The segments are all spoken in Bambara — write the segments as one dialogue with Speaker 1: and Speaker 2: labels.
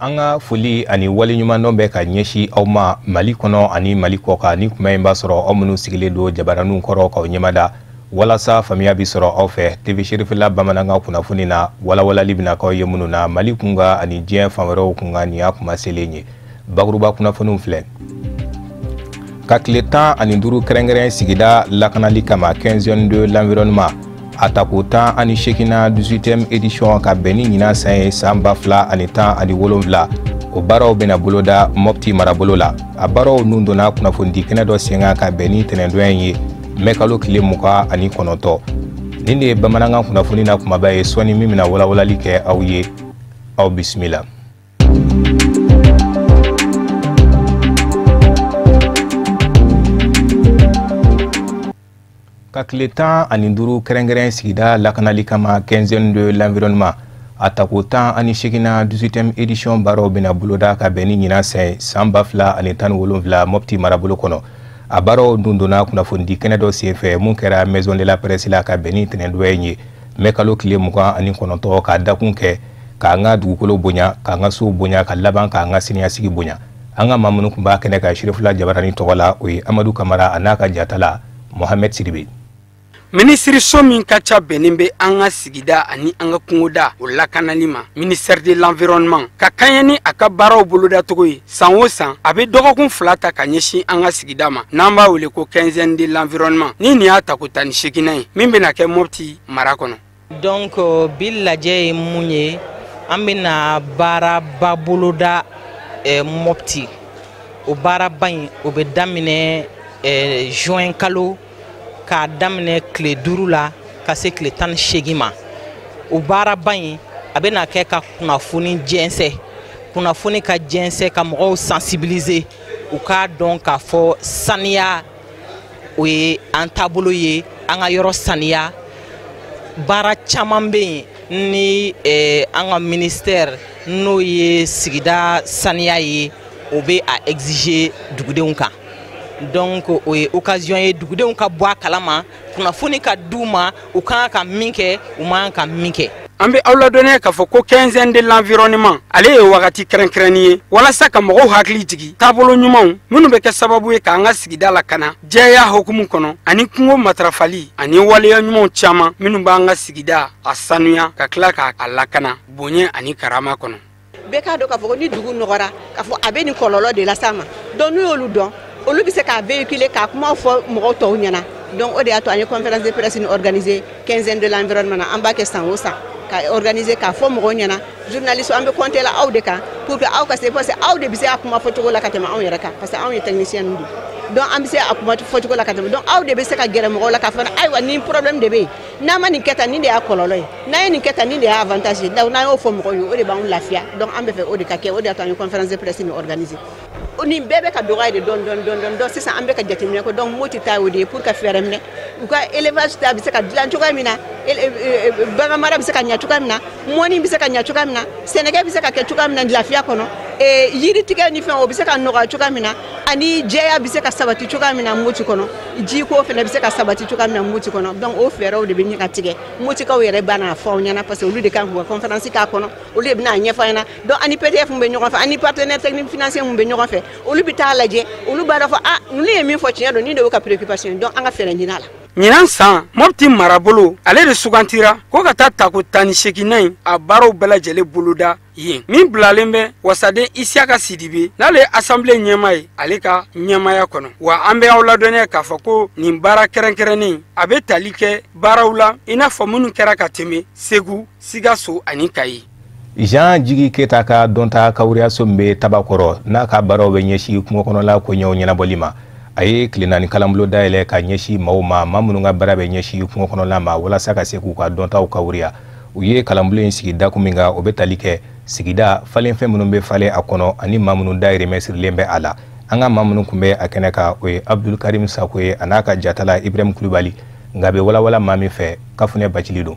Speaker 1: An ka foli ani waleɲumandɔn bɛ ka ɲɛsin aw ma Mali kɔnɔ ani Mali kɔkan. Ni kuma in b'a sɔrɔ aw minnu sigilen don jabaraninw kɔrɔ k'aw ɲɛmada walasa faamuya bi sɔrɔ aw fɛ TV Cherifila bamanankan kunnafoni na, walawalali bɛna k'aw ye minnu na Mali kunkan ani diɲɛ fan wɛrɛw kunkan. Nin y'a kuma selen ye. Bakuruba kunnafoniw filɛ. Ka tile 15 kɛrɛnkɛrɛn sigida lakanali kama, quinzaine de l'environnement, a tako 18nan, 18e édition, ka bɛn ni ɲinan san ye, san 2017, o baaraw bɛna boloda Mopti marabolo la. A baaraw nun donna kunnafonidi kɛnɛ dɔ sen kan ka bɛn ni tɛnɛndonya in ye, mɛ kalo tile 29. Nin de ye bamanankan kunnafoni na kumaba ye sɔɔni min bɛna walawalali kɛ aw ye. Aw bisimila. Ka tile 15 kɛrɛnkɛrɛn sigida lakanali kama, quinzaine de l'environnement, a tako 18nan, 18e édition baaraw bɛna boloda ka bɛn ni ɲinan san ye, san 2017, Mopti marabolo kɔnɔ. A baaraw dun donna kunnafonidi kɛnɛ dɔ senfɛ mun kɛra maison de la presse la ka bɛn ni tɛnɛndonya in ye, mɛ kalo tile 29, k'a dakun kɛ k'an ka dugukolo bonya, k'an ka sow bonya, ka laban k'an ka siniɲɛsigi bonya. An ka maa minnu tun b'a kɛnɛ kan Cherifila jabaranin tɔgɔ la, o ye Amadu Kamara a n'a ka jatala Mohamed Sidibe.
Speaker 2: Minisiriso min ka ca bɛnnen bɛ an ka sigida ani an ka kungoda o lakanali ma, ministère de l'environnement, ka kaɲɛ ni a ka baaraw bolodacogo ye, san o san a bɛ dɔgɔkun 2 ta ka ɲɛsin an ka sigida ma, n'an b'a wele ko quinzaine de l'environnement. Ni nin y'a tako 18nan ye min bɛna kɛ Mopti mara kɔnɔ.
Speaker 3: Donc bi lajɛ ye mun ye? An bɛna baaraba boloda Mopti. O baaraba in, o bɛ daminɛ juin kalo, k'a daminɛ tile 5 la ka se tile 18 ma. O baaraba in, a bɛna kɛ ka kunnafoni jɛnsɛn, kunnafoni ka jɛnsɛn, ka mɔgɔw sensibiliser, u k'a dɔn k'a fɔ saniya o ye an taabolo ye, an ka yɔrɔ saniya. Baara caman bɛ yen ni an ka ministère, n'o ye sigida saniya ye, o bɛ a exiger dugudenw kan. Donc o ye occasion ye dugudenw ka bɔ a kalama, kunnafoni ka d'u ma, u kan ka min kɛ, u man ka min kɛ.
Speaker 2: An bɛ aw ladɔnniya k'a fɔ ko quinzaine de l'environnement, ale ye wagati kɛrɛnkɛrɛnnin ye walasa ka mɔgɔw hakili jigin taabolo ɲumanw minnu bɛ kɛ sababu ye k'an ka sigida lakana jɛya hukumu kɔnɔ, ani kungo matarafali ani waleya ɲumanw caman minnu b'an ka sigida a sanuya ka tila k'a lakana bonya ani karama kɔnɔ.
Speaker 4: Bɛɛ k'a dɔn k'a fɔ ko ni dugu nɔgɔra, k'a fɔ a bɛ nin kɔlɔlɔ de las'a ma. Donc n'u y'olu dɔn, olu bɛ se k'a véhiculer, k'a kuma fɔ mɔgɔw tɔw ɲɛna. Donc o de y'a to an ye conférence de presse nin organiser quinzaine de l'environnement na. An b'a kɛ san o san ka organiser k'a fɔ mɔgɔw ɲɛna. Journaliste, an bɛ compter la aw de kan pour que aw ka se, parce que aw de bɛ se a kuma fɔcogo la ka tɛmɛ anw yɛrɛ kan, parce que anw ye technicien ninnu de. Donc an bɛ se a kuma fɔcogo la ka tɛmɛ. Donc aw de bɛ se ka gɛrɛ mɔgɔw la k'a fɔ ayiwa nin problème de bɛ yen, n'an ma nin kɛ tan, nin de y'a kɔlɔlɔ ye, n'an ye nin kɛ tan, nin de y'a avantage ye. Donc n'an y'o fɔ mɔgɔw ye, o de b'anw lafiya. Donc an bɛ fɛ o de ka kɛ, o de y'a to an ye conférence de presse nin organiser. Nin bɛɛ bɛ ka dɔgɔya de dɔɔni dɔɔni dɔɔni dɔɔni. Donc sisan an bɛ ka jateminɛ kɛ. Donc Moti ta y'o de ye pour ka fɛɛrɛ minɛ u ka élevage ta bɛ se ka dilan cogoya min na, bagan mara bɛ se ka ɲɛ cogoya min na, mɔni bɛ se ka ɲɛ cogoya min na, sɛnɛkɛ bɛ se ka kɛ cogoya min na lafiya kɔnɔ, yiri tigɛ ni fɛn o bɛ se ka nɔgɔya cogoya min na, ani jɛya bɛ se ka sabati cogoya min na Moti kɔnɔ, jiko fana bɛ se ka sabati cogoya min na Moti kɔnɔ. Donc o fɛɛrɛw de bɛ ɲɛ ka tigɛ. Motikaw yɛrɛ b'a n'a fɔ aw ɲɛna, parce que olu de kan k'u ka conférence k'a kɔnɔ, olu de bɛna a ɲɛfɔ an ɲɛna. Donc ani PDF mun bɛ ɲɔgɔn fɛ, ani partenaire technique financier mun bɛ ɲɔgɔn fɛ, olu bɛ taa lajɛ, olu b'a dɔn fɔ ah ninnu ye min fɔ tiɲɛ don, nin de y'u ka préoccupation ye. Donc an ka fɛɛrɛ ɲini a la.
Speaker 2: Ɲinan san, Mopti marabolo ale de sugantira ko ka taa tako 18nan in a baaraw bɛɛ lajɛlen boloda yen, min bilalen bɛ wasaden Isiyaka Sidibe, n'ale ye assemblée ɲɛmaa ye, ale ka ɲɛmaaya kɔnɔ. Wa an bɛ aw ladɔnniya k'a fɔ ko nin baara kɛrɛnkɛrɛnnen a bɛ tali kɛ baaraw la i n'a fɔ minnu kɛra ka tɛmɛ Segu, Sikaso ani Kayi.
Speaker 1: Jean Jigi Keyita ka dɔnta kawuriyaso min bɛ Tabakɔrɔ, n'a ka baaraw bɛ ɲɛsin kungo kɔnɔla koɲɛw ɲɛnabɔli ma, a ye tile 4 kalanbolo dayɛlɛ ka ɲɛsin maaw ma, maa minnu ka baara bɛ ɲɛsin kungo kɔnɔla ma, walasa ka se k'u ka dɔntaw kawuriya. U ye kalanbolo in sigi dakun min kan, o bɛ tali kɛ sigida falenfɛn minnu bɛ falen a kɔnɔ ani maa minnu dahirimɛ sirilen bɛ a la. An ka maa minnu tun bɛ a kɛnɛ kan, o ye Abdul Karim Sako ye a n'a ka jatala Ibrahim Kulubali, nka a bɛ walawala maa min fɛ, Kafunɛ Bacili don.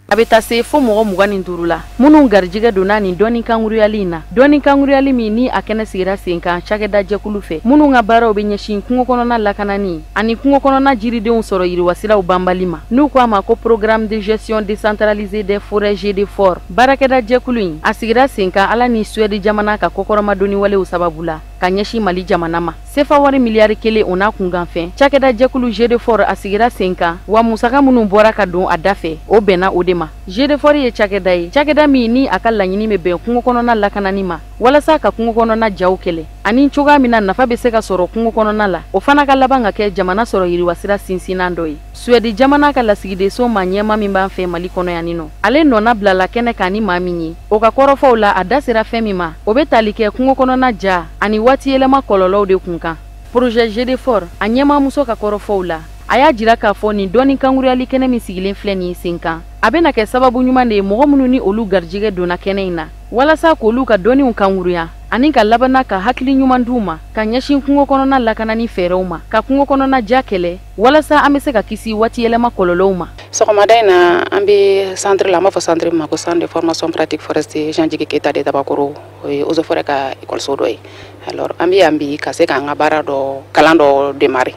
Speaker 5: A bɛ taa se fo mɔgɔ 25 la minnu garijɛgɛ donna nin dɔnni kankuruyali in na, dɔnni kankuruyali min ni a kɛnɛ sigira sen kan cakɛda jɛkulu fɛ minnu ka baaraw bɛ ɲɛsin kungo kɔnɔna lakanani ani kungo kɔnɔna jiridenw sɔrɔ yiriwasiraw banbali ma, n'u ko a ma ko Programme de gestion décentralisée des forêts GD4. Baarakɛda jɛkulu in a sigira sen kan Ala ni Suède jamana ka kɔkɔrɔmadonni walew sababu la ka ɲɛsin Mali jamana ma. Sefa wari miliyari 1 o n'a kunkanfɛn, cakɛda jɛkulu GD4 a sigira sen kan, wa musaka minnu bɔra ka don a da fɛ, o bɛnna o de ma. GD4 ye cakɛda ye, cakɛda min ni a ka laɲini bɛ bɛn kungo kɔnɔna lakanani ma, walasa ka kungo kɔnɔna jaw kɛlɛ ani cogoya min na nafa bɛ se ka sɔrɔ kungo kɔnɔna la, o fana ka laban ka kɛ jamana sɔrɔ yiriwasira sinsinnan dɔ ye. Suède jamana ka lasigidenso maa ɲɛma min b'an fɛ Mali kɔnɔ yan nɔ, ale nɔna bilala kɛnɛ kan ni maa min ye, o ka kɔrɔfɔw la, a da sera fɛn min ma, o bɛ tali kɛ kungo kɔnɔna ja ani waati yɛlɛma kɔlɔlɔw de kun kan. Projet GD4 a ɲɛmaamuso ka kɔrɔfɔw la, a y'a jira k'a fɔ nin dɔnni kankuruyali kɛnɛ min sigilen filɛ nin sen kan, a bɛna kɛ sababu ɲuman de ye mɔgɔ minnu ni olu garijɛgɛ donna kɛnɛ in na, walasa k'olu ka dɔnniw kankuruya ani ka labanna ka hakili ɲuman d'u ma ka ɲɛsin kungo kɔnɔna lakanani fɛɛrɛw ma, ka kungo kɔnɔna ja kɛlɛ, walasa an bɛ se ka kisi waati yɛlɛma kɔlɔlɔw ma.
Speaker 6: Sɔgɔmada in na, an bɛ centre la, an b'a fɔ centre min ma ko Centre de formation pratique forestier Jean Djigui Keita de Tabakoro. O ye Eaux et Forêts ka école dɔ ye. Alors, an bɛ yan bi ka se k'an ka baara dɔ, kalan dɔ démarrer.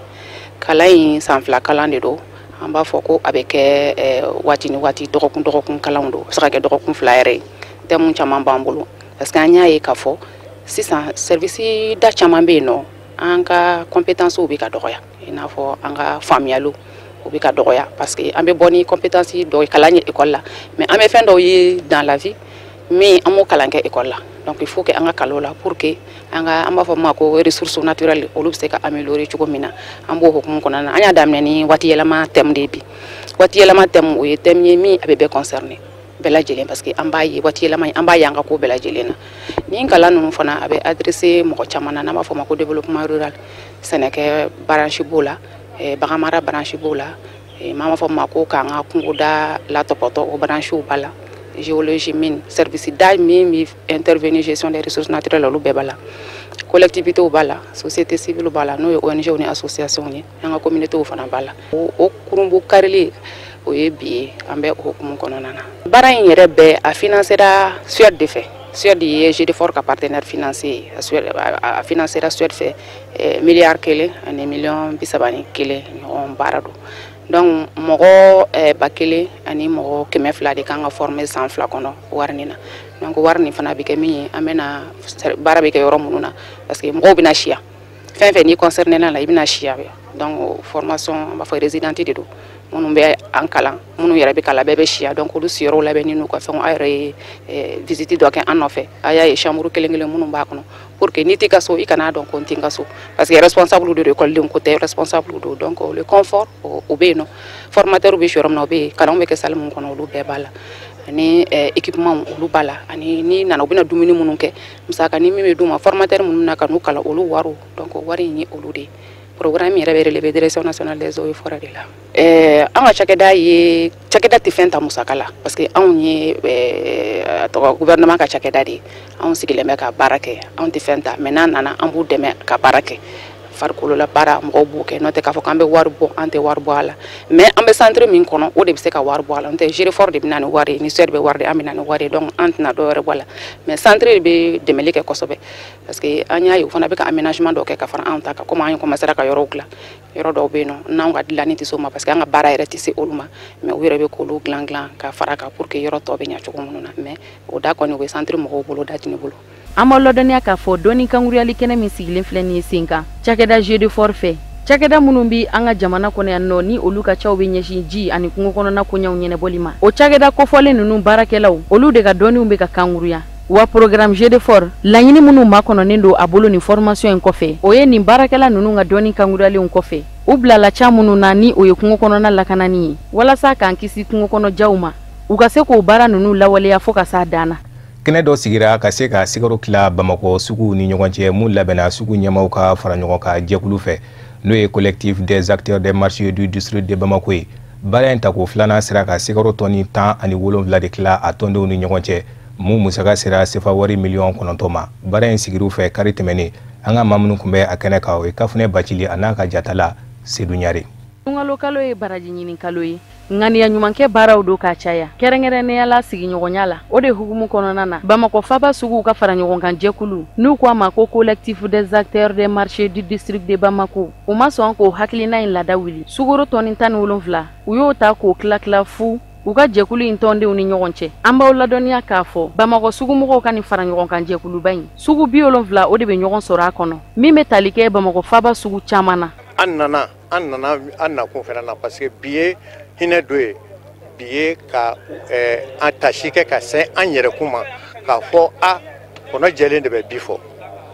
Speaker 6: Kalan in, san 2 kalan de don. An b'a fɔ ko a bɛ kɛ waati ni waati, dɔgɔkun dɔgɔkun kalanw don, a bɛ se ka kɛ dɔgɔkun 2 yɛrɛ ye. Thème caman b'an bolo parce que an y'a ye k'a fɔ sisan service da caman bɛ yen nɔ, an ka compétences bɛ ka dɔgɔya, i n'a fɔ an ka faamuyaliw o bɛ ka dɔgɔya, parce que an bɛ bɔ ni compétence dɔ ye kalan ye école la, mais an bɛ fɛn dɔw ye dans la vie min an m'o kalan kɛ école la. Donc il faut que an ka kalan o la pour que an ka, an b'a fɔ min ma ko ressources naturelles, olu bɛ se ka améliorer cogo min na. An b'o hukumu kɔnɔna na, an y'a daminɛ ni waati yɛlɛma thème de ye bi. Waati yɛlɛma thème, o ye thème ye min a bɛ bɛɛ concerner, bɛɛ lajɛlen, parce que an b'a ye waati yɛlɛma in, an b'a ye an ka ko bɛɛ lajɛlen na. Nin kalan ninnu fana, a bɛ adresser mɔgɔ caman na, n'an b'a fɔ o ma ko développement rural. Sɛnɛkɛ branche b'o la, baganmara branche b'o la, m'an b'a fɔ ma ko k'an ka kungoda latɔpɔtɔ, o branchew b'a la, géologie, mine, service da min bɛ intervenir gestion des ressources naturelles, olu bɛɛ b'a la, collectivités b'a la, société civile b'a la, n'o ye ONG ni association ye, an ka communautés fana b'a la. O kurunbu karili, o ye bi ye, an bɛ o hukumu kɔnɔna na. Baara in yɛrɛ bɛɛ a financera Suède de fɛ. Suède ye GD4 ka partenaire financier ye. A financera Suède fɛ miliyari 1 ani miliyɔn 31 ɲɔgɔn baara don. Donc mɔgɔ 1000 ani mɔgɔ 200 de kan ka former san 2 kɔnɔ wari nin na. Donc wari nin fana bɛ kɛ min ye, an bɛna baara bɛ kɛ yɔrɔ minnu na, parce que mɔgɔw bɛna siya fɛn fɛn n'i concerné la, i bɛna siya. Donc formation, an b'a fɔ résidente de don, minnu bɛ an kalan, minnu yɛrɛ bɛ kalan, bɛɛ bɛ siya. Donc olu siyɔrɔw labɛnni n'u ka fɛnw, aw yɛrɛ ye visite dɔ kɛ an nɔfɛ, a y'a ye chambre kelen kelen minnu b'a kɔnɔ, pour que n'i t'i ka so, i kana dɔn ko n tɛ n ka so, parce que responsable de don, école ko tɛ, responsable don. Donc le confort, o bɛ yen nɔ, formateur bɛ si yɔrɔ min na, o bɛ yen, kalanw bɛ kɛ salle min kɔnɔ, olu bɛɛ b'a la, ani équipement, olu b'a la, ani n'i nana, u bɛna dumuni minnu kɛ, musaka ni min bɛ d'u ma, formateur minnu na ka n'u kalan, olu wariw. Donc wari in ye olu de ye. Programme yɛrɛ bɛ relever Direction nationale des eaux et forêts de la. An ka cakɛda ye cakɛda tɛ fɛn ta musaka la, parce que anw ye a tɔgɔ gouvernement ka cakɛda de ye. Anw sigilen bɛ ka baara kɛ, anw tɛ fɛn ta, mais n'an nana, an b'u dɛmɛ ka baara kɛ, farikolola baara mɔgɔw b'o kɛ. N'o tɛ k'a fɔ k'an bɛ wari bɔ, an tɛ wari bɔ a la, mais an bɛ centre min kɔnɔ, o de bɛ se ka wari bɔ a la. N'o tɛ GD4 de bɛ na ni wari ye, ni Suède bɛ wari di, an bɛ na ni wari ye. Donc an tɛna dɔ wɛrɛ bɔ a la, mais centre de bɛ dɛmɛli kɛ kosɛbɛ, parce que an y'a ye o fana bɛ ka aménagement dɔ kɛ ka fara anw ta kan, komi an ye commencé ka yɔrɔw dilan. Yɔrɔ dɔw bɛ yen nɔ n'anw ka dilanni tɛ se o ma, parce que an ka baara yɛrɛ tɛ se olu ma, mais u yɛrɛ bɛ k'olu dilan dilan ka fara kan pour que yɔrɔ tɔ bɛ ɲɛ cogo minnu na. Mais o da kɔni, o bɛ centre mɔgɔw bolo, da tɛ ne bolo.
Speaker 5: An b'aw ladɔnniya k'a fɔ dɔnni kankuruyali kɛnɛ min sigilen filɛ nin ye sen kan cakɛda GD4 fɛ, cakɛda minnu bi an ka jamana kɔnɔ yan nɔ, ni olu ka caw bɛ ɲɛsin ji ani kungo kɔnɔna koɲɛw ɲɛnɛbɔli ma, o cakɛda kofɔlen ninnu baarakɛlaw, olu de ka dɔnniw bɛ ka kankuruya. Wa programme GD4 laɲini minnu makɔnɔnen don a bolo nin formation in kɔfɛ, o ye nin baarakɛla ninnu ka dɔnni kankuruyalenw kɔfɛ, u bilala ca minnu na, ni o ye kungo kɔnɔna lakanani ye, walasa k'an kisi kungo kɔnɔ jaw ma, u ka se k'o baara ninnu lawaleya fɔɔ ka s'a dan na.
Speaker 1: Kɛnɛ dɔ sigira ka se ka sikaro tila Bamakɔ suguw ni ɲɔgɔn cɛ, mun labɛnna sugu ɲɛmaw ka fara ɲɔgɔn kan jɛkulu fɛ, n'o ye Collectif des acteurs des marchés du district de Bamako ye. Baara in tako filanan sera ka sikaro tɔni 17 de tila a tɔndenw ni ɲɔgɔn cɛ, mun musaka sera sefa wari miliyɔn 9 ma. Baara in sigir'u fɛ kari tɛmɛnen. An ka maa minnu tun bɛ a kɛnɛ kan, o ye Kafunɛ Bacili a n'a ka jatala Sedu Ɲare.
Speaker 5: Sunkalo kalo ye baraji ɲini kalo ye. Ŋaniya ɲumankɛ baaraw don k'a caya, kɛrɛnkɛrɛnnenya la sigiɲɔgɔnya la. O de hukumu kɔnɔna na, Bamakɔ faba suguw ka fara ɲɔgɔn kan jɛkulu, n'u ko a ma ko Collectif des acteurs des marchés du district de Bamako, u ma sɔn k'o hakilina in laada wuli. Sukaro tɔni 17, u y'o ta k'o tila tila fu u ka jɛkulu in tɔndenw ni ɲɔgɔn cɛ. An b'aw ladɔnniya k'a fɔ Bamakɔ sugumɔgɔw ka nin fara ɲɔgɔn kan jɛkuluba in, sugu 70 o de bɛ ɲɔgɔn sɔrɔ a kɔnɔ, min bɛ tali kɛ Bamakɔ faba sugu caman na.
Speaker 7: An nana an nakun fana na, parce que bi ye hinɛ dɔ ye, bi ye ka an tasi kɛ ka se an yɛrɛkun ma k'a fɔ a kɔnɔ jɛlen de bɛ bi fɔ.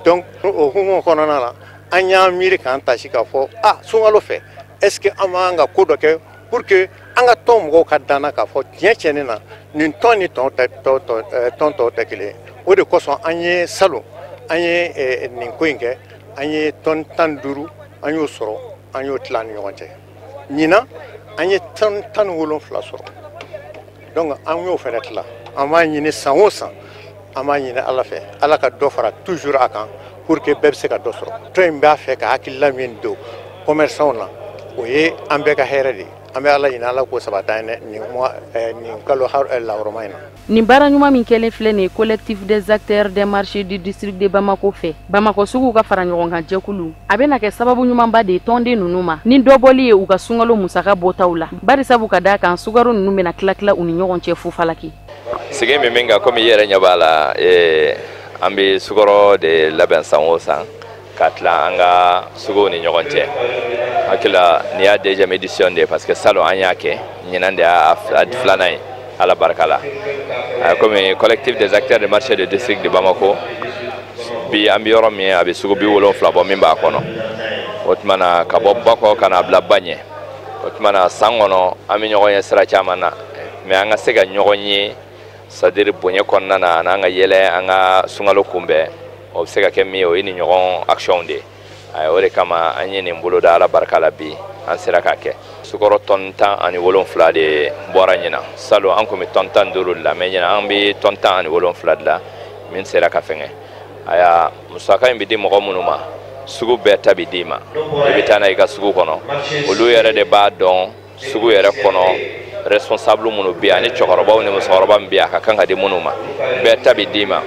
Speaker 7: Donc o hukumu kɔnɔna la, an y'an miiri k'an tasi k'a fɔ a sunkalo fɛ, est ce que an b'an ka ko dɔ kɛ pour que an ka tɔn mɔgɔw ka danna k'a fɔ tiɲɛ tiɲɛni na, nin tɔn ni tɔn tɛ tɔn tɔw tɛ kelen ye. O de kosɔn an ye salon an ye nin ko in kɛ. An ye tɔn 15, an y'o sɔrɔ, an y'o tila ni ɲɔgɔn cɛ. Ɲinan an ye tɔn 17 sɔrɔ, donc an y'o fɛnɛ tila. An b'a ɲini san o san, an b'a ɲini Ala fɛ, Ala ka dɔ fara toujours a kan pour que bɛɛ bɛ se ka dɔ sɔrɔ. Tɔn in b'a fɛ ka hakilila min don commerçant na, o ye an bɛɛ ka hɛrɛ de ye. An bɛ Ala ɲini, Ala k'o sabati an ye nin nin kalo lahɔrɔma in na.
Speaker 5: Nin baara ɲuman min kɛlen filɛ nin ye Collectif des acteurs des marchés du district de Bamako fɛ, Bamakɔ suguw ka fara ɲɔgɔn kan jɛkulu, a bɛna kɛ sababu ɲumanba de ye tɔnden ninnu ma ni dɔbɔli ye u ka sunkalo musaka bɔtaw la, barisabu ka d'a kan sukaro ninnu bɛna tila tila u ni ɲɔgɔn cɛ fufalaki.
Speaker 8: Sigi min kan, komi i yɛrɛ ɲɛ b'a la, an bɛ sukaro de labɛn san o san ka tila an ka suguw ni ɲɔgɔn cɛ. Hakili la, nin y'a deuxième édition de ye, parce que salon an y'a kɛ, ɲinan de y'a filanan ye. Ala barika la, komi Collectif des acteurs de marché de district de Bamako, bi an bɛ yɔrɔ min, a bɛ sugu 70 bɔ min b'a kɔnɔ. O tuma na, ka bɔ ba kɔ ka n'a bila ba ɲɛ. O tuma na, san kɔnɔ an bɛ ɲɔgɔn ye sira caman na, mais an ka se ka ɲɔgɔn ye, c'est à dire bonya kɔnɔna na, an'an ka yɛlɛ, an ka sunkalo kunbɛn, o bɛ se ka kɛ min ye, o ye nin ɲɔgɔn action de ye. O de kama an ye nin boloda. Ala barika la, bi an sera k'a kɛ. Sukaro tɔni 17 de bɔra ɲinan. Salon an kun bɛ tɔni 15 de la, mais ɲinan an bɛ tɔni 17 de la min sera ka fɛngɛ. Aya, musaka in bɛ di mɔgɔ minnu ma, sugu bɛɛ ta bɛ d'i ma, i bɛ taa n'a ye i ka sugu kɔnɔ. Olu yɛrɛ de b'a dɔn sugu yɛrɛ kɔnɔ responsable minnu bɛ yen, ani cɛkɔrɔbaw ni musokɔrɔba min bɛ yen, a ka kan ka di minnu ma. Bɛɛ ta bɛ d'i ma.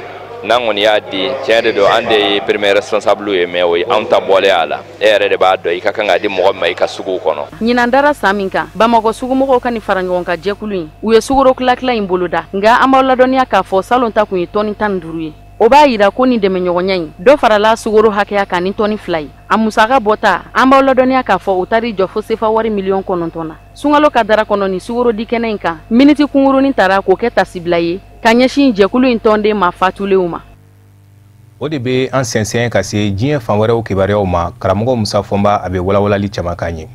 Speaker 8: N'an kɔni y'a di, tiɲɛ de don, an de ye premier responsable ye, mais o ye anw ta bɔlen a la. E yɛrɛ de b'a dɔn i ka kan ka di mɔgɔ min ma i ka suguw kɔnɔ.
Speaker 5: Ɲinan dara san min kan, Bamakɔ sugumɔgɔw ka nin fara ɲɔgɔn kan jɛkulu in, u ye sukaro tila in boloda. Nka an b'aw ladɔnniya k'a fɔ salon ta kun ye tɔni 15 ye. O b'a yira ko nin dɛmɛɲɔgɔnya in, dɔ farala sukaro hakɛya kan ni tɔni 2 ye. A musaka bɔta, an b'aw ladɔnniya k'a fɔ o taar'i jɔ fo sefa wari miliyɔn 9 na. Sunkalo ka dara kɔnɔ, nin sukaro di kɛnɛ in kan, miniti kunkurunin tara k'o kɛ tasibila ye ka ɲɛsin jɛkulu in tɔnden ma fatulenw ma.
Speaker 1: O de bɛ an sɛnsɛn ka se diɲɛ fan wɛrɛw kibaruyaw ma. Karamɔgɔ Musa Fɔnba, a bɛ walawalali caman k'an ye.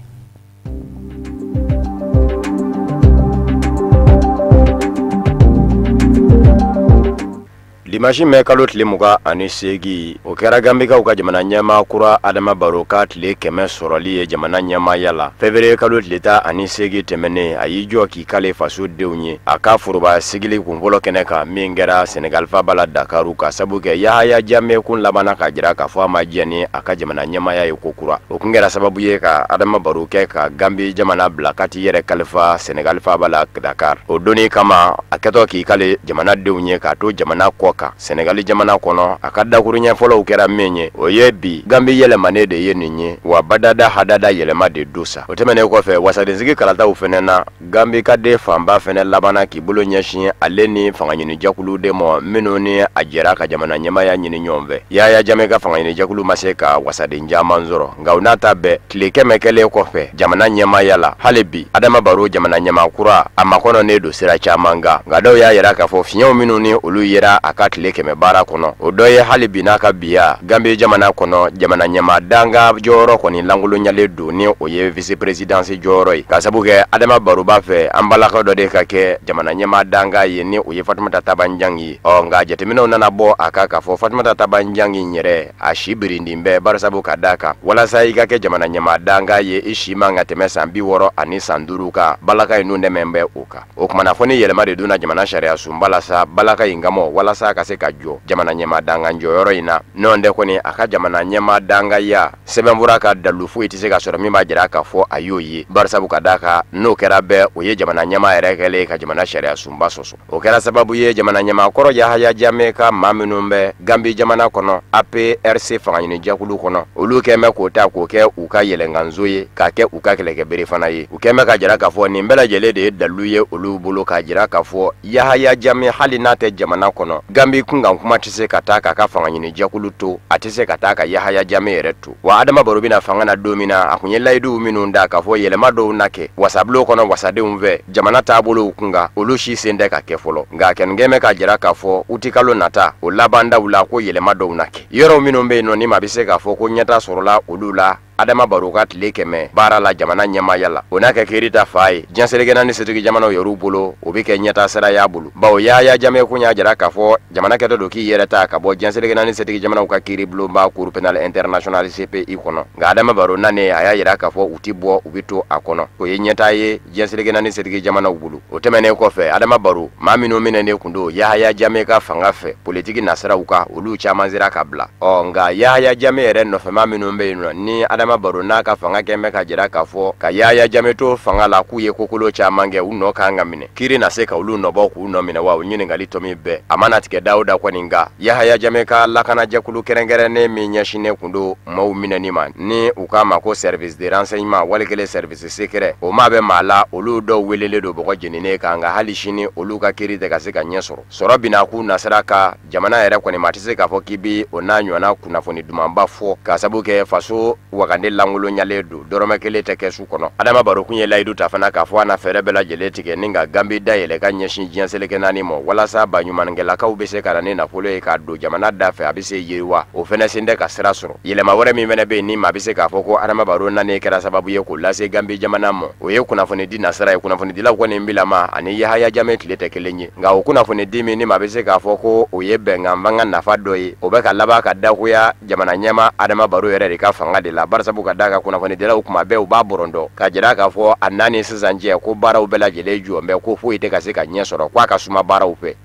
Speaker 9: Dimanche mɛ kalo tile 28, o kɛra Gambikaw ka jamana ɲɛmaa kura Adama Baro ka tile 100 sɔrɔli ye jamana ɲɛmaaya la. Février kalo tile 18 tɛmɛnen, a y'i jɔ k'i kale fasodenw ye a ka foroba sigili kunfɔlɔ kɛnɛ kan min kɛra Senegal faaba la Dakaru, ka sabu kɛ Yahaya Jame kun labanna k'a jira k'a fɔ a ma jɛn ni a ka jamana ɲɛmaaya ye ko kura. O kun kɛra sababu ye ka Adama Baro kɛ ka Gambi jamana bila ka t'i yɛrɛ kalifa Senegal faaba la Dakar. O donni kama, a kɛtɔ k'i kale jamanadenw ye k'a to jamana kɔ kan Senegali jamana kɔnɔ, a ka dakuruɲɛ fɔlɔw kɛra min ye, o ye bi Gambi yɛlɛmanen de ye nin ye wa, badada hadada yɛlɛma de don sa. O tɛmɛnen kɔfɛ, wasadensigi kalataw fɛnɛ na, Gambi ka den fanba fɛnɛ labanna k'i bolo ɲɛsin ale ni fangaɲinijɛkulu de ma minnu ni a jɛra ka jamana ɲɛmaya ɲini ɲɔgɔn fɛ. Yaya Jame ka fangaɲinijɛkulu ma se ka wasaden caman sɔrɔ, nka o n'a ta bɛɛ, tile 100 kɛlen kɔfɛ jamana ɲɛmaya la, hali bi Adama Baro jamana ɲɛmaa kura a makɔnɔnen don sira caman kan. Nka dɔw y'a yira k'a fɔ fiɲɛw minnu ni olu yera a ka tile 100 baara kɔnɔ, o dɔ ye hali bi n'a ka biya Gambi jamana kɔnɔ, jamana ɲɛmaa danga jɔyɔrɔ kɔni lankolonyalen don, ni o ye vice présidence jɔyɔrɔ ye, ka sabu kɛ Adama Baro b'a fɛ an balakaw dɔ de ka kɛ jamana ɲɛmaa danga ye, ni o ye Fatumata Tabanjang ye. Ɔ nka jateminɛw nana bɔ a kan k'a fɔ Fatumata Tabanjang in yɛrɛ a si birindin bɛ, barisabu ka d'a kan walasa i ka kɛ jamana ɲɛmaa danga ye, i si man ka tɛmɛ san 65 kan. Balaka in dun dɛmɛ bɛ o kan. O kumana, fɔ ni yɛlɛma de donna. jamana sariya sunba la sa balaka in kama walasa ka se ka jɔ jamana ɲɛmaa dangan jɔyɔrɔ in na. N'o tɛ kɔni a ka jamana ɲɛmaa dangaya sɛbɛnfura ka dalu foyi tɛ se ka sɔrɔ min b'a jira k'a fɔ a y'o ye, barisabu ka d'a kan n'o kɛra bɛɛ o ye jamana ɲɛmaa yɛrɛ kɛlen ka jamana sariya sunba sɔsɔ. O kɛra sababu ye jamana ɲɛmaa kɔrɔ Yahaya Jammeh ka maa minnu bɛ Gambi jamana kɔnɔ APRC fangaɲinijɛkulu kɔnɔ, olu kɛn bɛ k'o ta k'o kɛ u ka yɛlɛnkanso ye, k'a kɛ u ka kɛlɛkɛbere fana ye. U kɛn bɛ ka jira k'a fɔ nin bɛɛ lajɛlen de ye dalu ye olu bolo k'a jira k'a fɔ Yahaya Jammeh hali n'a tɛ jamana kɔnɔ, Gambi kunkan kuma tɛ se ka taa k'a ka fangaɲinijɛkulu to, a tɛ se ka taa ka Yahaya Jammeh yɛrɛ to. Wa Adama Barrow bɛna fanga na don min na, a kun ye layiduw minnu da k'a fɔ yɛlɛma dɔw na kɛ wasabulon kɔnɔ wasadenw fɛ jamana taabolow kunkan, olu si sen tɛ ka kɛ fɔlɔ. Nka kɛnɛ bɛ k'a jira k'a fɔ utikalo nata o labandaw la ko yɛlɛma dɔw na kɛ. Yɔrɔ minnu bɛ yen nɔ ni maa bɛ se k'a fɔ ko ɲɛta sɔrɔla olu la Adama Barrow ka tile 100 baara la jamana ɲɛmaaya la, o n'a kɛ kiiri ta fa ye diɲɛ seleke naani setigi jamanaw yɛrɛw bolo, o bɛ kɛ ɲɛta sira y'a bolo. Bawo Yahaya Jammeh kun y'a jira k'a fɔ jamana kɛtɔ don k'i yɛrɛ ta ka bɔ diɲɛ seleke naani setigi jamanaw ka kiiri bulonba Cour pénale internationale CPI kɔnɔ. Nka Adama Barrow nanen a y'a jira k'a fɔ u ti bɔ, u bɛ to a kɔnɔ. O ye ɲɛta ye diɲɛ seleke naani setigi jamanaw bolo. O tɛmɛnen kɔfɛ, Adama Barrow maa minnu minɛnen kun don Yahaya Jammeh ka fanga fɛ politiki nasiraw kan, olu caman sera ka bila. Ɔ nka Yahaya Jammeh yɛrɛ nɔfɛmaa minnu bɛ yen nɔ ni Adama Barrow n'a ka fanga kɛn bɛ ka jira k'a fɔ ka Yahaya Jammeh to fanga la k'u ye kokolo caman kɛ, u nɔ kan ka minɛ, kiiri na se ka olu nɔbɔ k'u nɔ minɛ wa? O ɲininkali tɔ min bɛɛ a mana tigɛ da o da kɔni. Nka Yahaya Jammeh ka lakanajɛkulu kɛrɛnkɛrɛnnen min ɲɛsinnen kun don maaw minɛni ma ni u k'a ma ko service de renseignement wali kelen service secret, o maa bɛ maa la, olu dɔw welelen don bɔgɔ jeninen kan, nka hali sini olu ka kiiri tɛ ka se ka ɲɛ sɔrɔ. Sɔrɔ bina k'u nasira ka jamana yɛrɛ kɔni ma tɛ se k'a fɔ k'i bi o n'a ɲɔgɔnna kunnafoni dumanba fɔ, k'a sabu kɛ faso wagande lankolonyalen don, dɔrɔmɛ kelen tɛ kɛ su kɔnɔ. Adama Barrow kun ye layidu ta fana k'a fɔ a na fɛɛrɛ bɛɛ lajɛlen tigɛ ni ka Gambi dayɛlɛ ka ɲɛsin diɲɛ seleke naani ma, walasa baɲumankɛlakaw bɛ se ka na ni nafolo ye k'a don jamana da fɛ, a bɛ se yiriwa. O fɛnɛ sen tɛ ka sira sɔrɔ. Yɛlɛma wɛrɛ min fɛnɛ bɛ yen ni maa bɛ se k'a fɔ ko Adama Barrow nani kɛra sababu ye k'o lase Gambi jamana ma, o ye kunnafonidi nasira ye. Kunnafonidilaw kɔni bilama ani Yahaya Jammeh tile tɛ kelen ye, nka o kunnafonidi min ni maa bɛ se k'a fɔ ko o ye bɛnkan fanga nafa dɔ ye, o bɛ ka laban ka dagoya jamana ɲɛma Adama Barrow yɛrɛ de ka fanga de la, barisabu ka d'a kan kunnafonidilaw kuma bɛɛ u b'a bɔrɔndɔ ka jira k'a fɔ a n'a ni sisan cɛ ko baaraw bɛɛ lajɛlen jɔ bɛ, ko foyi tɛ ka se ka ɲɛ sɔrɔ, k'a ka suma baaraw fɛ.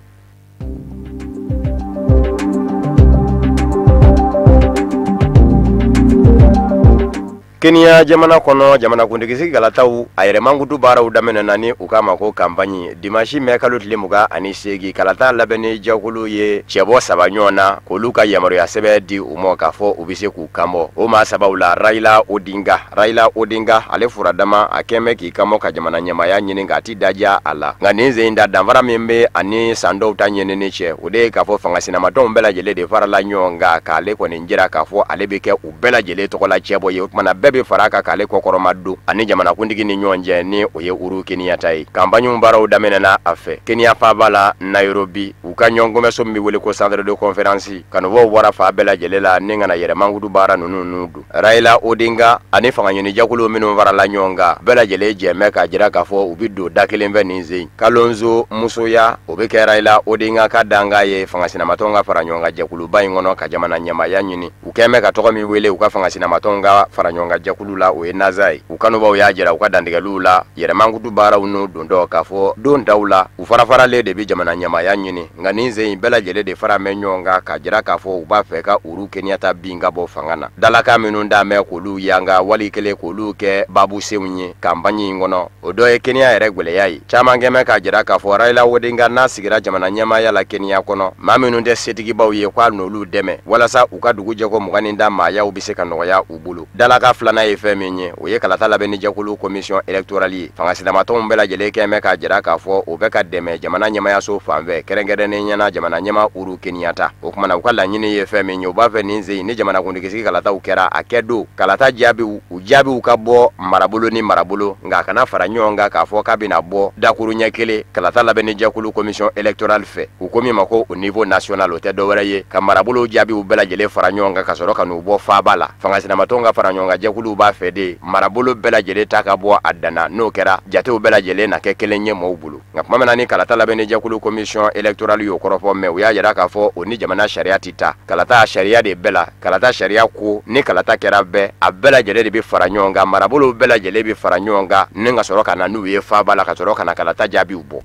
Speaker 9: Kenya jamana kɔnɔ, jamanakuntigi kalataw a yɛrɛ mankutu baaraw daminɛna ni u k'a ma ko campagne dimanche mɛ kalo tile 28. Kalata labɛnni jɛkulu ye cɛbɔ 3 ɲɔgɔn na k'olu ka yamaruya sɛbɛn di u ma k'a fɔ u bɛ se k'u kanbɔ. O maa sabaw la, Raila Odinga. Raila Odinga ale furadama a kɛn bɛ k'i kanbɔ ka jamana ɲɛmaaya ɲini k'a ti daja a la. Nka nin sen in da, danfara min bɛ ani san dɔw ta ɲinini cɛ, o de ye k'a fɔ fanga sinamatɔnw bɛɛ lajɛlen de farala ɲɔgɔn kan k'ale kɔni jira k'a fɔ ale bɛ kɛ u bɛɛ lajɛlen tɔgɔ la cɛbɔ ye. O kumana bɛɛ bɛ fara kan k'ale kɔkɔrɔma don ani jamanakuntigi ni ɲɔgɔn cɛ, ni o ye Uhuru Kenyatta ye. Campagne baaraw daminɛna a fɛ Kenya faaba la Nairobi, u ka ɲɔgɔnkunbɛnso min bɛ wele ko centre de conférence. Kanubaw bɔra fan bɛɛ lajɛlen la ni ka na yɛrɛmankutu baara ninnu n'u don. Raila Odinga ani fangaɲinijɛkulu minnu farala ɲɔgɔn kan, bɛɛ lajɛlen jɛmɛ k'a jira k'a fɔ u bɛ don da kelen fɛ nin sen. Kalonzo Musyoka, o bɛ kɛ Raila Odinga ka dankan ye fanga sinamatɔnw ka fara ɲɔgɔn kan jɛkuluba in kɔnɔ ka jamana ɲɛmaaya ɲini. U kɛn bɛ ka tɔgɔ min wele u ka fanga sinamatɔnw ka fara ɲɔgɔn kan jɛkulu la, o ye NASA ye. U kanubaw y'a jira u ka dantigɛliw la yɛrɛmankutu baaraw n'u dontɔ k'a fɔ don daw la u farafaralen de bɛ jamana ɲɛmaaya ɲini, nka nin sen in bɛɛ lajɛlen de fara mɛ ɲɔgɔn kan k'a jira k'a fɔ u b'a fɛ ka Uhuru Kenyatta bin ka bɔ fanga na. Dalakan minnu d'a mɛn k'olu yanga wali kelen k'olu kɛ babusenw ye campagne in kɔnɔ, o dɔ ye Kenya yɛrɛ gwɛlɛya ye. Caman kɛn bɛ k'a jira k'a fɔ Raila Odinga n'a sigira jamana ɲɛmaaya la Kenya kɔnɔ, maa minnu tɛ setigibaw ye k'a n'olu dɛmɛ walasa u ka dugu jɛko 20 da maayaw bɛ se ka nɔgɔya u bolo. Dalaka filanan ye fɛn min ye, o ye kalata labɛnni jɛkulu commission électorale ye. Fanga sinamatɔnw bɛɛ lajɛlen kɛn bɛ k'a jira k'a fɔ o bɛ ka dɛmɛ jamana ɲɛmayaso fan fɛ, kɛrɛnkɛrɛnnen ɲɛna jamana ɲɛma Uhuru Kenyatta. O kumana u ka laɲini ye fɛn min ye, u b'a fɛ nin sen ni jamanakuntigi kalataw kɛra, a kɛ don kalata jaabiw, u jaabiw ka bɔ marabolo ni marabolo, nka a kana fara ɲɔgɔn kan k'a fɔ k'a bɛna bɔ dakuru ɲɛ kelen kalata labɛnni jɛkulu commission électorale fɛ, u ko min ma ko au niveau national. O tɛ dɔwɛrɛ ye ka marabolo jaabiw bɛɛ lajɛlen fara ɲɔgɔn kan ka sɔrɔ ka n'u bɔ faaba la. Fanga sinamatɔnw ka fara ɲɔgɔn kan jɛkuluw b'a fɛ de marabolo bɛɛ lajɛlen ta ka bɔ a danna, n'o kɛra jatew bɛɛ lajɛlen na kɛ kelen ye mɔɔw bolo. Nka tuma min na ni kalata labɛnni jɛkulu commission électorale y'o kɔrɔfɔ mɛn, u y'a jira k'a fɔ o ni jamana sariya tɛ taa. Kalata sariya de bɛɛ la, kalata sariya ko ni kalata kɛra bɛɛ, a bɛɛ lajɛlen de bɛ fara ɲɔgɔn kan, marabolow bɛɛ lajɛlen bɛ fara ɲɔgɔn kan ni ka sɔrɔ ka na n'u ye faaba la, ka sɔrɔ ka na kalata jaabiw bɔ.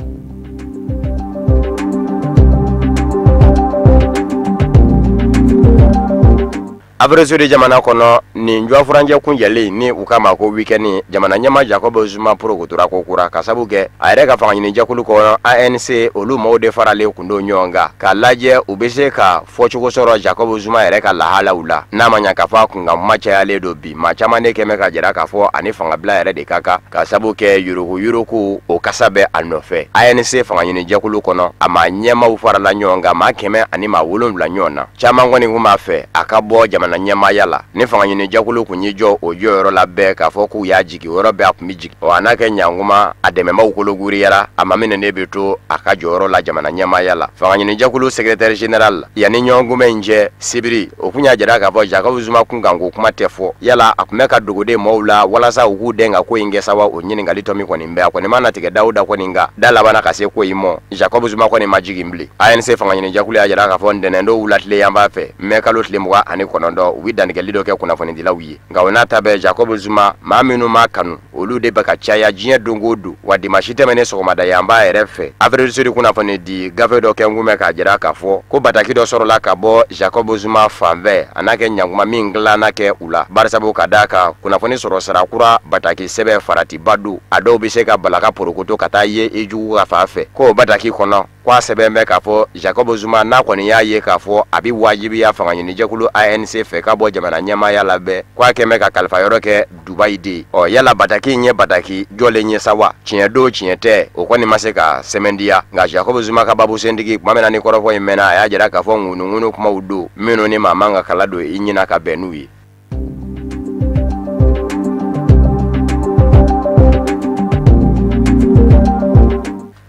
Speaker 9: Afrique du Sud jamana kɔnɔ, nin jɔfuranjɛ kunjɛlen ni u k'a ma ko week-end, jamana ɲɛmaa Jacob Zuma porokotora ko kura, ka sabu kɛ a yɛrɛ ka fangaɲinijɛkulu kɔnɔ ANC, olu maaw de faralen kun don ɲɔgɔn kan k'a lajɛ u bɛ se ka fɔcogo sɔrɔ Jacob Zuma yɛrɛ ka lahalaw la. N'a ma ɲa k'a fɔ a kunkan kuma cayalen don bi, maa caman de kɛmɛ ka jira k'a fɔ ani fangabila yɛrɛ de ka kan, ka sabu kɛ yurugu yurugu o kasa bɛ a nɔfɛ. ANC fangaɲinijɛkulu kɔnɔ, a maa ɲɛmaaw farala ɲɔgɔn kan, maa 170 ɲɔgɔn na. Caman kɔni kun b'a fɛ a ka bɔ jamana ɲɛmaaya la. Ni fangaɲinijɛkulu kun y'i jɔ o jɔyɔrɔ la bɛɛ k'a fɔ k'u y'a jigin, o yɔrɔ bɛɛ a kun bɛ jigin. Ɔ, a n'a kɛ ɲankuma, a dɛmɛbaaw kologiriyara, a ma minɛ ne bɛ to a ka jɔyɔrɔ la jamana ɲɛmaaya la. Fangaɲinijɛkulu secrétaire général, yanni ɲɔgɔnkunbɛn in cɛ sibiri, o kun y'a jira k'a fɔ Jacob Zuma kunkanko kuma tɛ fɔ. Yala a kun bɛ ka dogoden maaw la walasa u k'u den ka ko in kɛ sa wa? O ɲininkali tɔ min kɔni bɛ, a kɔni ma na tigɛ Dawuda kɔni kan, da labanna ka se ko in mɔ. Jacob Zuma kɔni ma jigin bilen. ANC fangaɲinijɛkulu y'a jira k'a fɔ ntɛnɛn don wulatile yan b'a fɛ, mɛ kalo tile 29, u bɛ dantigɛli dɔ kɛ kunnafonidilaw ye. Nka o n'a ta bɛɛ, Jacob Zuma, maa minnu m'a kanu, olu de bɛ ka caya diɲɛ don o don. Wa dimanche tɛmɛnen sɔgɔmada yan b'a yɛrɛ fɛ, Afrique du Sud kunnafoni di gafe dɔ kɛ n kun bɛ k'a jira k'a fɔ ko bataki dɔ sɔrɔla ka bɔ Jacob Zuma fan fɛ, a n'a kɛ ɲankuma min dilanna kɛ u la, barisabu ka d'a kan kunnafoni sɔrɔ sira kura bataki sɛbɛn faratiba don, a dɔw bɛ se ka bala ka porokoto ka taa ye i jugu ka fan fɛ. K'o bataki kɔnɔ, k'a sɛbɛn bɛ k'a fɔ Jacob Zuma n'a kɔni y'a ye k'a fɔ a bɛ wajibiya fangaɲinijɛkulu ANC fɛ ka bɔ jamana ɲɛmaaya la bɛɛ, k'a kɛn bɛ ka kalifa yɔrɔ kɛ Dubayi de. Ɔ, yala bataki in ye bataki jɔlen ye sa wa, tiɲɛ don tiɲɛ tɛ, o kɔni ma se ka sɛmɛndiya. Nka Jacob Zuma ka babusentigi, tuma min na ni kɔrɔfɔ in mɛnna, a y'a jira k'a fɔ ŋunuŋunu kumaw don minnu ni maa man ka kala don i ɲɛna ka bɛn n'u ye.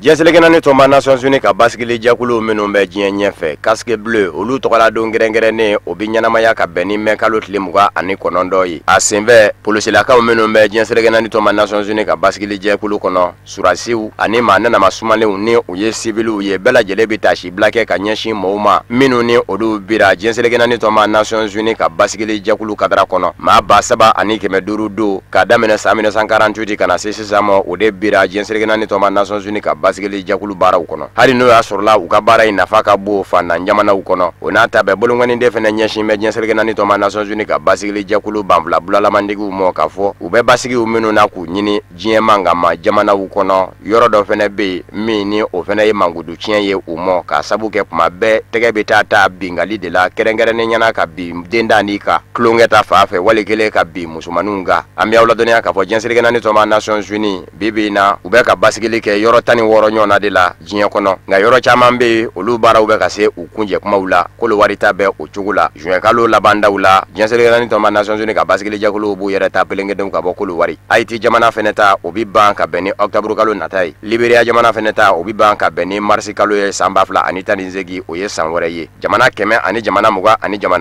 Speaker 9: Diɲɛ seleke naani tɔnba Nations Unies ka basigili jɛkulu minnu bɛ diɲɛ ɲɛfɛ, casque bleu, olu tɔgɔladon kɛrɛnkɛrɛnnen, o bɛ ɲɛnamaya ka bɛn ni mɛ kalo tile 29 ye. A senfɛ, polosilakaw minnu bɛ diɲɛ seleke naani tɔnba Nations Unies ka basigili jɛkulu kɔnɔ, surasiw ani maa nanama sumalenw ni u ye siviliw ye, bɛɛ lajɛlen bɛ taasibila kɛ ka ɲɛsin mɔgɔw ma minnu ni olu bira diɲɛ seleke naani tɔnba Nations Unies ka basigili jɛkulu kadara kɔnɔ. Maa 3500 don k'a daminɛ san 1948 ka na se sisan ma, o de bira diɲɛ seleke naani tɔnba Nations Unies ka basigili jɛkulu baaraw kɔnɔ. Hali n'o y'a sɔrɔla u ka baara in nafa ka bon fantan jamanaw kɔnɔ, o n'a ta bɛɛ, bolonkɔniden fana ɲɛsin bɛ diɲɛ seleke naani tɔnba Nations Unies ka basigili jɛkulu banfula bulalamantigiw ma, k'a fɔ u bɛ basigiw minnu na k'u ɲini diɲɛ mankanma jamanaw kɔnɔ. Yɔrɔ dɔ fana bɛ yen min ni o fana ye mankutu tiɲɛ ye u mɔ, k'a sabu kɛ kuma bɛɛ tɛgɛ bɛ taa ta bingali de la, kɛrɛnkɛrɛnnen ɲɛna ka bin dentanni kan tulonkɛ ta fan fɛ, wali kelen ka bin musomaninw kan. An bɛ aw ladɔnniya k'a fɔ diɲɛ seleke naani tɔnba Nations Unies bi bi in na, u bɛ ka basigili kɛ yɔrɔ 16 ɲɔgɔnna de la diɲɛ kɔnɔ. Nka yɔrɔ caman bɛ yen, olu baaraw bɛ ka se u kunjɛ kumaw la. Kɔdiwari ta bɛ o cogo la. Juin kalo labandaw la, diɲɛ seleke naani tɔnba Nations Unies ka basigili jɛkuluw b'u yɛrɛ ta pelenkedenw ka bɔ Kɔdiwari. Haïti jamana fɛnɛ ta, o bɛ ban ka bɛn ni octobre kalo nata ye. Liberia jamana fɛnɛ ta, o bɛ ban ka bɛn ni mars kalo ye san 2018, o ye san wɛrɛ ye. Jamana 100 ani jamana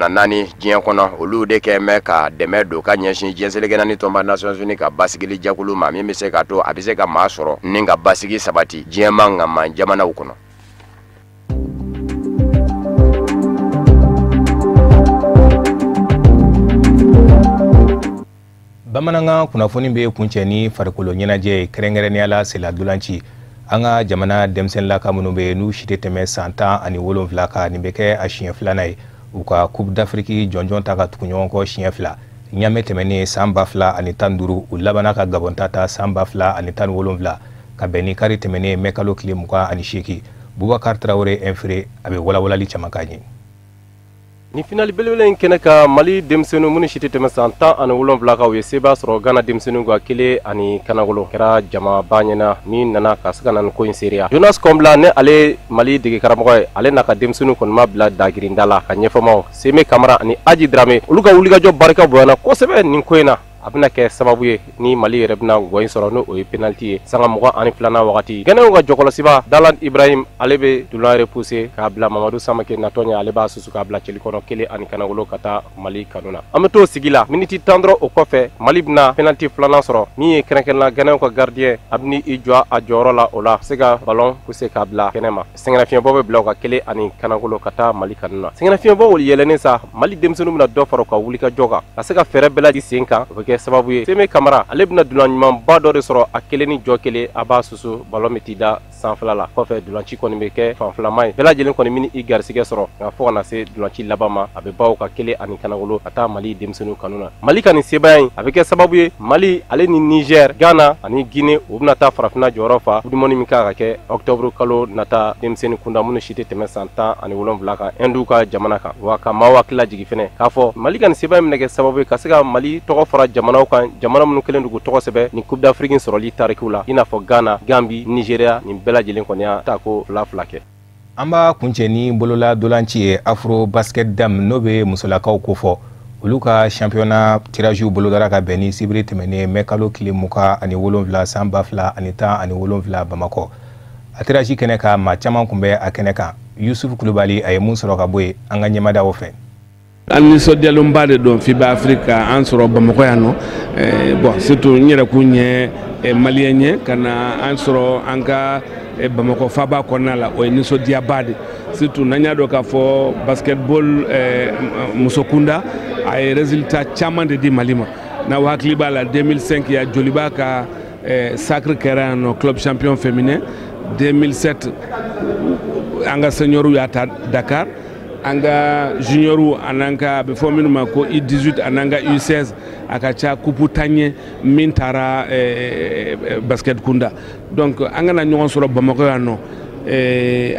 Speaker 9: 24 diɲɛ kɔnɔ, olu de kɛ mɛ ka dɛmɛ don ka ɲɛsin diɲɛ seleke naani tɔnba Nations Unies ka basigili jɛkulu ma, min bɛ se ka to a bɛ se ka maa sɔrɔ ni ka basigi sabati diɲɛ mankanma jamanaw kɔnɔ.
Speaker 1: Bamanankan kunnafoni bɛ kuncɛ ni farikolo ɲɛnajɛ ye, kɛrɛnkɛrɛnnenya la sennadolanci. An ka jamana denmisɛnninlaka minnu bɛ yen n'u si tɛ tɛmɛ san 17 kan, nin bɛ kɛ a siɲɛ filanan ye u ka Coupe d'Afrique jɔnjɔn ta ka tugu ɲɔgɔn kɔ siɲɛ fila. Ɲamɛ tɛmɛnen san 2015, u labanna ka Gabon ta ta san 2017 ka bɛn ni kari tɛmɛnen mɛ kalo tile 28. Bubakar Tarawele Infiré, a bɛ walawalali caman k'an ye.
Speaker 10: Ni finali belebele in kɛnɛ ka Mali denmisɛnninw minnu si tɛ tɛmɛ san 17 kan, u ye seba sɔrɔ Ghana denmisɛnninw ka 1-0. Kɛra jamaba ɲɛna min nana ka se ka na nin ko in seereya. Jonas Kɔnbila, ne ale Mali dege karamɔgɔ ye, ale n'a ka denmisɛnninw kɔni ma bila dagirinda la ka ɲɛfɔmaw Seme Kamara ani Aji Darame, olu ka wulikajɔ barika bonyana kosɛbɛ nin ko in na. A bɛna kɛ sababu ye ni Mali yɛrɛ bɛna gɔn in sɔrɔ, n'o ye penalty ye sanga 22nan wagati. Gɛnɛw ka jɔkɔlɔsiba Dalan Ibrahim, ale bɛ dulan repousser k'a bila Mamadu Samake natɔ ɲɛ, ale b'a susu k'a bila cɛli kɔnɔ 1-0 ka taa Mali kanu na. An bɛ t'o sigi la miniti 10 dɔrɔn o kɔfɛ, Mali bɛna penalty filanan sɔrɔ min ye kɛrɛnkɛrɛnnenya Gɛnɛw ka gardien a bɛ i jɔ a jɔyɔrɔ la, o la se ka ballon pousser k'a bila kɛnɛ ma. Sɛgɛnnafiɲɛbɔ bɛ bila u ka 1-0 ka taa Mali kanu na. Sɛgɛnnafiɲɛbɔ yɛlɛnnen sa, Mali denmisɛnninw bɛna dɔ fara u ka wulikajɔ kan ka se ka fɛɛrɛ bɛɛ lajɛlen sen kan. O bɛ kɛ sababu ye Seme Kamara, ale bɛna dunan ɲumanba dɔ de sɔrɔ a kelen ni jɔ kelen, a b'a susu, ballon bɛ t'i da sanfɛla la. Kɔfɛ dolanci kɔni bɛ kɛ fanfilama ye, bɛɛ lajɛlen kɔni min i garisɛgɛ sɔrɔ, nka fo ka na se dolanci laban ma, a bɛ baw ka 1 ani kanagolo ka taa Mali denmisɛnninw kanu na. Mali ka nin sebaaya in, a bɛ kɛ sababu ye Mali ale ni Niger, Ghana ani Guinée, u bɛna taa farafinna jɔyɔrɔ fa Coupe du monde min kan ka kɛ octobre kalo nata, denmisɛnnin kunda minnu si tɛ tɛmɛ san 17 kan, Hindu ka jamana kan. Wa ka maaw hakili lajigin fɛnɛ k'a fɔ Mali ka nin sebaaya in bɛna kɛ sababu ye ka se ka Mali tɔgɔ fara jamanaw kan, jamana minnu kɛlen don k'u tɔgɔ sɛbɛn nin Coupe d'Afrique sɔrɔli tarikiw la, i n'a fɔ Ghana, Gambie, Nigeria, nin bɛɛ lajɛlen kɔni y'a ta ko 2-2 kɛ.
Speaker 1: An b'a kuncɛ ni bolola dolanci ye, Afro Basket Dam, n'o bɛ musolakaw kofɔ. Olu ka championnat tirage bolodara ka bɛn ni sibiri tɛmɛnen mɛ kalo tile 27 san 2017 Bamakɔ. A tirage kɛnɛ kan, maa caman tun bɛ a kɛnɛ kan. Yusuf Kulubali, a ye mun sɔrɔ ka bɔ yen, an ka ɲɛmada o fɛ.
Speaker 11: An nisɔndiyalenba de don FIBA Afrique ka an sɔrɔ Bamakɔ yan nɔ. Bon, surtout n yɛrɛ kun ye malien ye, ka na an sɔrɔ an ka Bamakɔ faba kɔnɔna la, o ye nisɔndiyaba de, surtout n'an y'a dɔn k'a fɔ basketball muso kunda, a ye résultat caman de di Mali ma. N'aw hakili b'a la, 2005 ya Joliba ka sacre kɛra yan nɔ, club champion féminin. 2007, an ka seniors y'a ta Dakar, an ka juniors an'an ka, a bɛ fɔ minnu ma ko U18 an'an ka U16, a ka ca coupe tan ye min taara basket kunda. Donc an kana ɲɔgɔn sɔrɔ Bamakɔ yan nɔ,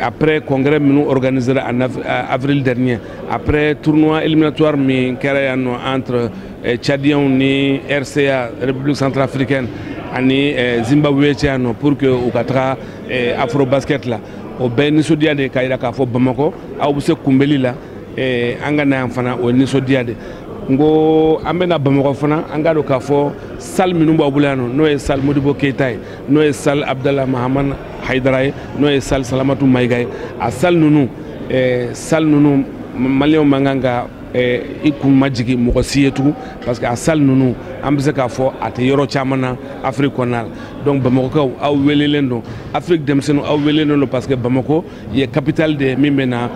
Speaker 11: après congrès minnu organisé en avril dernier, après tournoi éliminatoire min kɛra yan nɔ entre Tchadiens ni RCA, République centrafricaine, ani Zimbabwe cɛ yan nɔ, pour que u ka taga Afro Basket la, o bɛɛ nisɔndiya de k'a jira k'a fɔ Bamakɔ aw bɛ se kunbɛli la. An ka na yan fana, o ye nisɔndiya de. N ko an bɛna Bamakɔ fana, an k'a dɔn k'a fɔ salle minnu b'aw bolo yan nɔ, n'o ye salle Modibo Keyita ye, n'o ye salle Abdallah Mahaman Hayidara ye, n'o ye salle Salamatu Mayiga ye, a salle ninnu, salle ninnu, maliyɛnw man kan ka i kun majigin mɔgɔ si ye tugun, parce que a salle ninnu, an bɛ se k'a fɔ a tɛ yɔrɔ caman na Afrique kɔnɔna la. Donc Bamakɔkaw, aw welelen don, Afrique denmisɛnninw, aw welelen don, parce que Bamakɔ ye capitale de ye min bɛ na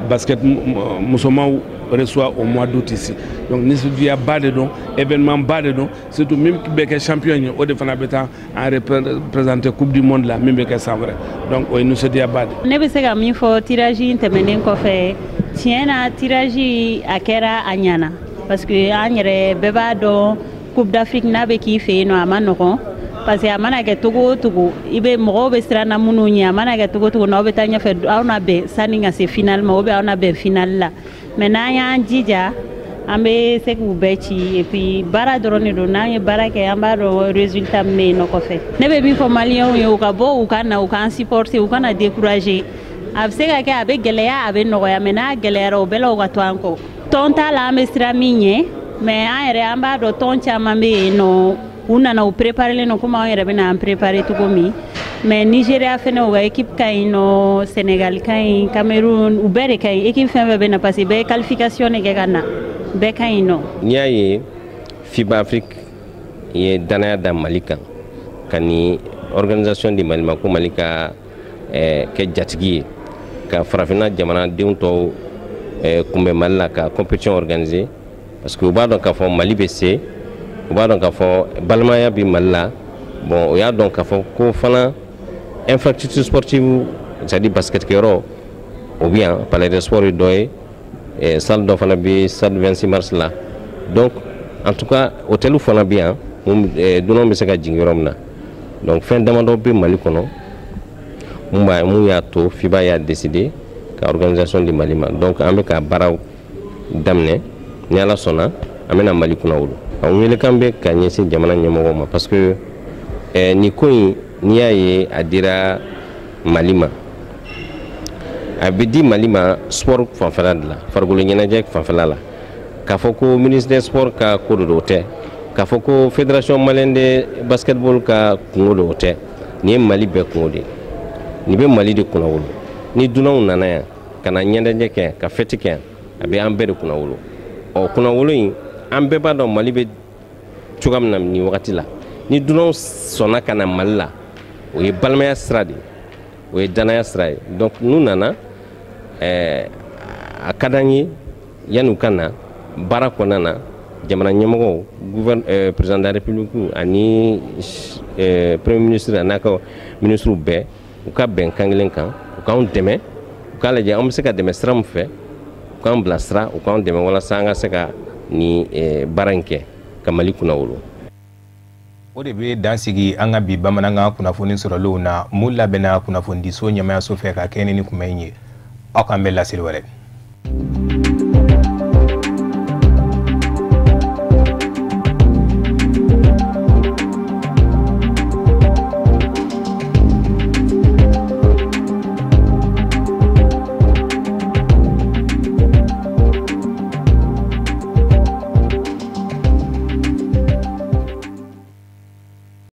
Speaker 11: basket musomanw reçoit au mois d'août ici. Donc nisɔndiyaba de don, événement ba de don, surtout min bɛ kɛ champion ye, o de fana bɛ taa an représenter Coupe du monde la min bɛ kɛ san wɛrɛ. Donc o ye nisɔndiyaba de.
Speaker 12: Ne bɛ se ka min fɔ tirage in tɛmɛnen kɔfɛ, tiɲɛ na, tirage a kɛra, a ɲɛna, parce que an yɛrɛ bɛɛ b'a dɔn, Coupe d'Afrique n'a bɛ k'i fɛ yen nɔ, a ma nɔgɔn, parce que a mana kɛ togo o togo, i bɛ mɔgɔw bɛ siran na minnu ɲɛ, a mana kɛ togo o togo, n'aw bɛ taa ɲɛfɛ, aw na bɛn sanni ka se finale ma, ou bien aw na bɛn finale la. Mais n'an y'an jija, an bɛ se k'u bɛɛ ci, et puis baara dɔrɔn de don. N'an ye baara kɛ, an b'a dɔn résultat min bɛ yen nɔ kɔfɛ. Ne bɛ min fɔ maliyɛnw ye, u ka bɔ, u ka na, u k'an supporter, u kana décourager. A bɛ se ka kɛ a bɛ gɛlɛya, a bɛ nɔgɔya, mais n'a gɛlɛyara, o bɛɛ la, u ka to an kɔ. Tɔn t'a la, an bɛ siran min ɲɛ, mais an yɛrɛ an b'a dɔn tɔn caman bɛ yen nɔ, u nana, u préparelen don komi anw yɛrɛ bɛ na an préparer cogo min. Mais Nigéria fɛnɛ, u ka équipe ka ɲi nɔ, Sénégal ka ɲi, Cameroun, u bɛɛ de ka ɲi. Équipe fɛn fɛn bɛ na, parce que bɛɛ ye qualification de kɛ ka na, bɛɛ ka ɲi nɔ.
Speaker 13: N'i y'a ye FIBA Afrique ye danaya da Mali kan ka ni organisation di Mali ma, ko Mali ka kɛ jatigi ye ka farafinna jamanadenw tɔw kunbɛn Mali la ka compétition organiser, parce que u b'a dɔn k'a fɔ Mali bɛ se, u b'a dɔn k'a fɔ balimaya bɛ Mali la. Bon, o y'a dɔn k'a fɔ ko fana infrastructure sportive, c'est à dire basket kɛyɔrɔ, o bɛ yan, palais des sports ye dɔ ye, salle dɔ fana bɛ stade 26 mars la. Donc en tout cas, hôtel fana bɛ yan, mun dunanw bɛ se ka jigin yɔrɔ min na. Donc fɛn damadɔ bɛ Mali kɔnɔ mun y'a to FIBA y'a décidé ka organisation di Mali ma. Donc an bɛ ka baaraw daminɛ, ni Ala sɔnna, an bɛna Mali kunnawolo. A welekan bɛ ka ɲɛsin jamana ɲɛmɔgɔw ma, parce que nin ko in, n'i y'a ye a dira Mali ma, a bɛ di Mali ma sport fanfɛla de la, farikolo ɲɛnajɛ fanfɛla la. K'a fɔ ko ministre des sports ka ko de don, o tɛ. K'a fɔ ko Fédération malienne de basketball ka kungo don, o tɛ. Nin ye Mali bɛɛ kungo de ye, nin bɛ Mali de kunnawolo. Ni dunanw nana yan ka na ɲɛnajɛ kɛ, ka fête kɛ yan, a bɛ an bɛɛ de kunnawolo. Ɔ, kunnawolo in, an bɛɛ b'a dɔn Mali bɛ cogoya min na nin wagati la. Ni dunanw sɔnna ka na Mali la, o ye balimaya sira de ye, o ye danaya sira ye. Donc n'u nana, a ka d'an ye, yanni u ka na baara kɔnɔna na, Jamana ɲɛmɔgɔw, président de la République ani premier ministre a n'a ka ministre bɛɛ, u ka bɛn kan kelen kan, u k'anw dɛmɛ, u k'a lajɛ an bɛ se ka dɛmɛ sira min fɛ, u k'an bilasira, u k'an dɛmɛ walasa an ka se ka nin baara in kɛ ka Mali kunnawolo.
Speaker 1: O de bɛ dan sigi an ka bi bamanankan kunnafoni sɔrɔlenw na mun labɛnna kunnafonidiso ɲɛmayaso fɛ ka kɛ ni kunbɛn in ye. Aw k'an bɛ laseli wɛrɛ.